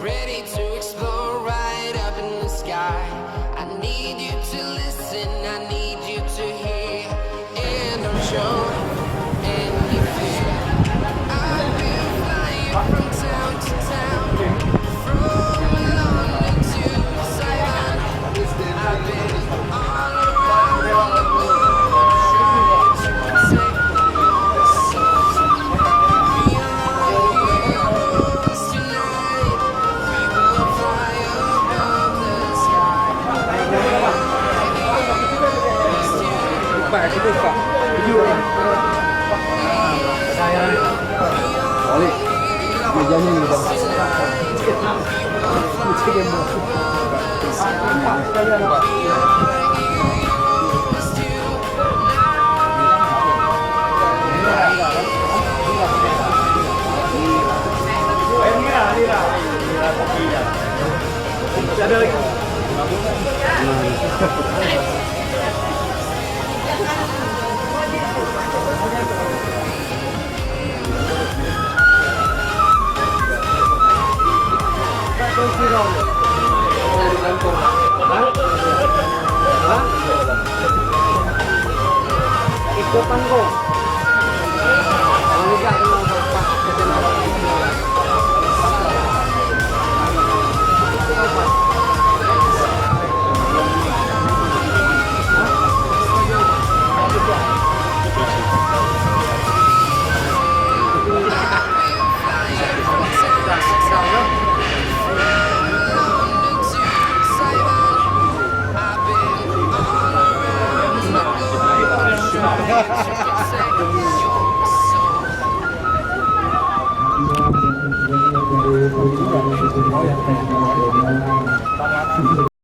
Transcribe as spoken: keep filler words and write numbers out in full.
Ready to explore right up in the sky. I need you to listen, I need you to hear. And don't show any fear. I've been flying from town to town, from London to Taiwan. I've been all around the world trying to protect your soul. We are heroes tonight. We will fly above the sky.